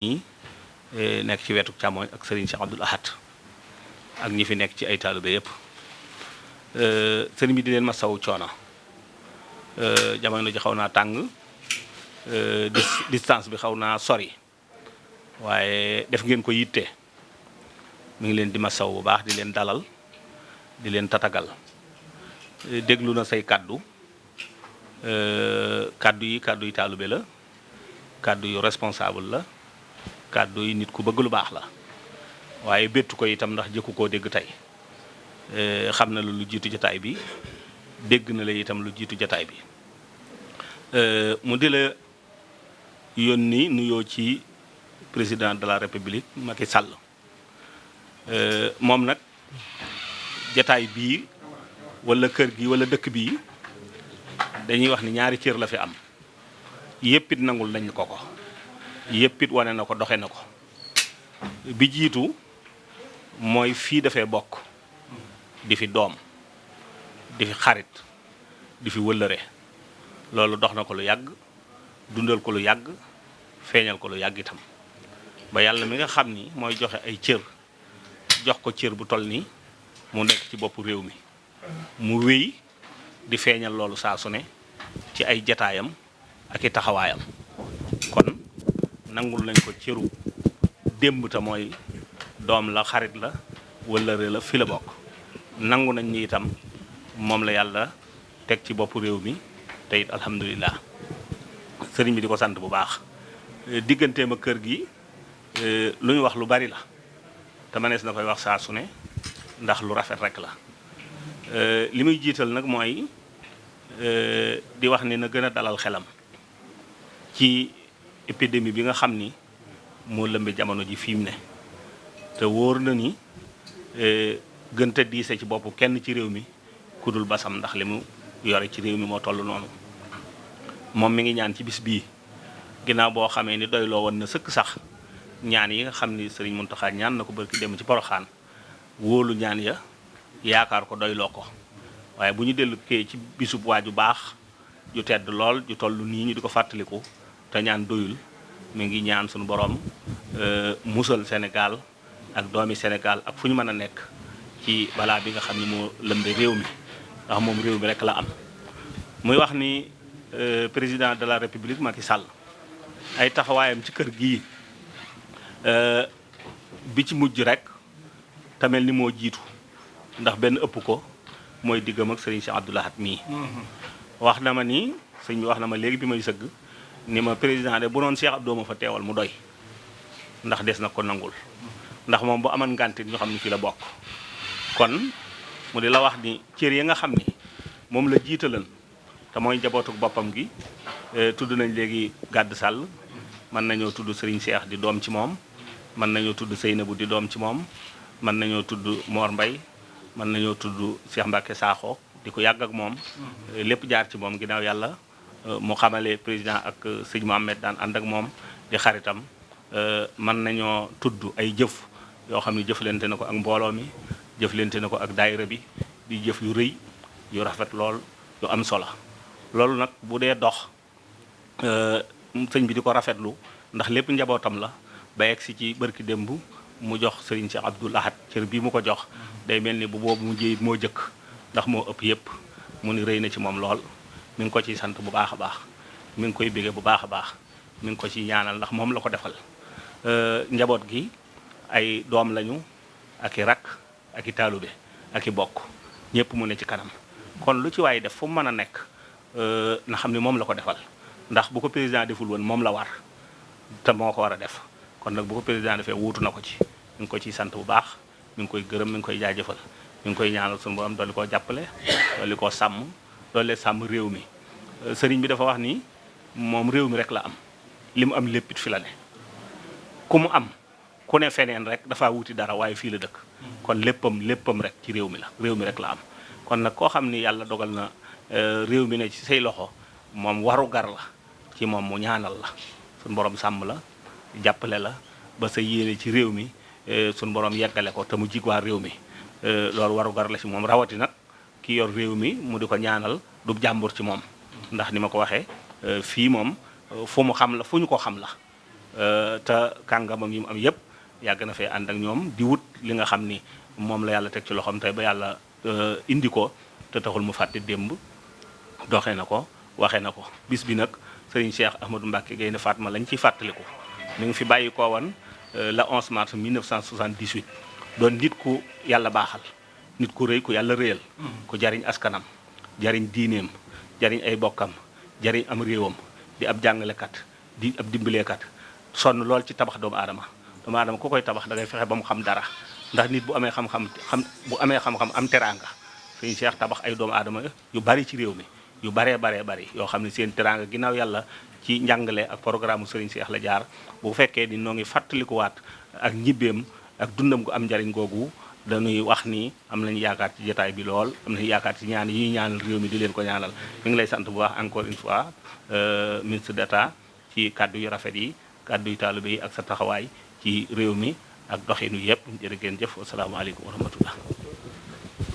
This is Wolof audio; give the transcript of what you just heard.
ñi nekk ci wetu càmmooñ ak Serigne Cheikh Abdoul Ahad ak ñi fi nekk ci ay taalibe yépp sëriñ bi di leen ma saw coono jamono ji xaw naa tàng distance bi xaw naa sori waaye def ngeen ko yitte mi ngi leen di ma saw bu baax di leen dalal di leen tatagal déglu na say kàddu kàddu yi taalibe la kàddu yu responsable la kàddu yi nit ku bëgg lu baax la waaye bettu ko itam ndax jëkku koo dégg tey xam na lu jiitu jataay bi dégg na la itam lu jiitu jataay bi mu di la yónni nuyoo ci président de la république Macky Sall moom nag jataay bii wala kër gi wala dëkk bii dañuy wax ni ñaari cër la fi am yépp it nangul nañ ko yépp it wane na ko doxe na ko bi jiitu mooy fii dafay bokk di fi doom di fi xarit di fi wëllëre loolu dox na ko lu yàgg dundal ko lu yàgg feeñal ko lu yàgg itam ba yàlla mi nga xam ni mooy joxe ay cër jox ko cër bu toll nii mu nekk ci boppu réew mi mu wéy di feeñal loolu saa su ne ci ay jataayam ak i taxawaayam kon nangul nañ ko cëru démb te mooy doom la xarit la wëllëre la fi la bokk nangu nañ ni itam moom la yàlla teg ci boppu réew mi te it alhamdulilah sëriñ bi di ko sant bu baax digganteem ak kër gi lu ñu wax lu bari la te manees na koy wax saa su ne ndax lu rafet rek la li muy jiital nag mooy di wax ni na gën a dalal xelam ci épidémie bi nga xam ni moo lëmbe jamono ji fi mu ne te wóor na ni gënte diise ci bopp kenn ci réew mi ku dul basam ndax li mu yore ci réew mi moo toll noonu moom mi ngi ñaan ci bis bii ginnaaw boo xamee ni doyloo woon na sëkk sax ñaan yi nga xam ni Sëriñ Muntaxa ñaan na ko barki dem ci Poroxaan wóolu ñaan ya yaakaar ko doyloo ko waaye bu ñu dellu kee ci bisub waaju baax ju tedd lool ju toll nii ñu di ko fàttaliku te ñaan doyul mi ngi ñaan suñu borom musal Sénégal ak doomi Sénégal ak fu ñu mën a nekk ci balaa bi nga xam ni moo lëmbe réew mi ndax moom réew mi rek la am muy wax ni président de la république Macky Sall ay taxawaayam ci kër gii bi ci mujj rek tamel ni moo jiitu ndax benn ëpp ko mooy diggam ak Serigne Cheikh Abdoul Ahad mii wax na ma ni sëñ bi wax na ma léegi bi may sëgg ni ma président de bu doon Cheikh Abdou ma fa teewal mu doy ndax des na ko nangul ndax moom bu aman ngàntit ñu xam ni fii la bokk kon mu di la wax ni cër yi nga xam ni moom la jiitalan te mooy njabootuk boppam gi tudd nañ léegi Gàdd Sall mën nañoo tudd Serigne Cheikh di doom ci moom mën nañoo tudd Seynabou di doom ci moom mën nañoo tudd Mor Mbay mën nañoo tudd Cheikh Mbacke Sakho di ko yàgg ak moom lépp jaar ci moom ginnaaw yàlla mu xamale président ak sëñ Mohamed daan ànd ak moom di xaritam mën nañoo tudd ay jëf yoo xam ne jëflante na ko ak mbooloo mi jëflante na ko ak daayira bi di jëf yu rëy yu rafet lool yu am solo loolu nag bu dee dox sëñ bi di ko rafetlu ndax lépp njabootam la ba yegg si ci bërki démb mu jox Serigne Cheikh Abdoul Ahad cër bii mu ko jox day mel ni bu boobu mu jéyit moo jëkk ndax moo ëpp yépp mu ni rëy na ci moom lool mi ngi ko ciy sant bu baax a baax mi ngi koy bége bu baax a baax mi ngi ko ciy ñaanal ndax moom la ko defal njaboot gi ay doom lañu ak i rakk ak i taalube ak i bokk ñépp mu ne ci kanam kon lu ci waaye def fu mu mën a nekk na xam ni moom la ko defal ndax bu ko président deful woon moom la war te moo ko war a def kon nag bu ko président defee wuutu na ko ci mi ngi ko ciy sant bu baax mi ngi koy gërëm mi ngi koy jaajëfal mi ngi koy ñaanal suñu borom dolli koo jàppale dolli koo sàmm dolli sàmm réew mi sëriñ bi dafa wax ni moom réew mi rek la am li mu am lépp it fi la ne ku mu am ku ne feneen rek dafa wuti dara waaye fii la dëkk kon léppam rek ci réew mi la réew mi rek la am kon nag koo xam ni yàlla dogal na réew mi ne ci say loxo moom waru gar la ci moom mu ñaanal la suñu borom sàmm la jàppale la ba sa yéene ci réew mi suñu borom yeggale ko te mu jig waa réew mi loolu waru gar la ci moom rawati nag ki yor réew mi mu di ko ñaanal du jàmbur ci moom ndax ni ma ko waxee fii moom fu mu xam la fu ñu ko xam la te kàngamam yi mu am yëpp yàgg na fee ànd ak ñoom di wut li nga xam ni moom la yàlla teg ci loxoom tey ba yàlla indi ko te taxul mu fàtte démb doxee na ko waxee na ko bis bi nag Serigne Cheikh Ahmadou Mbacké Gaïndé Fatma lañ ciy fàttaliku mi ngi fi bàyyi koo woon le 11 mars 1978 doon nit ku yàlla baaxal nit ku rëy ku yàlla rëyal ku jariñ askanam jariñ diineem jariñ ay bokkam jariñ am réewam di ab jàngalekat di ab dimbaleekat sonn lool ci tabax doomu aadama ku koy tabax da ngay fexe ba mu xam dara ndax nit bu amee xam-xam am teraanga Serigne Cheikh tabax ay doomu aadama yu bari ci réew mi yu baree bari yoo xam ne seen teraanga ginnaaw yàlla ci njàngale ak programme Serigne Cheikh la jaar bu fekkee ni noo ngi fàttalikuwaat ak ñibbeem ak dundam gu am njariñ googu dañuy wax ni am nañu yaakaar ci jotaay bi lool am nañu yaakaar ci ñaan yi ñaanal réew mi di leen ko ñaanal mi ngi lay sant bu baax encore une fois ministre d'État ci kàddu yu rafet yi kàddu yu taalibe yi ak sa taxawaay ci réew mi ak doxinu yëpp jërë ngeen jëf asalaamaaleykum wa rahmatullah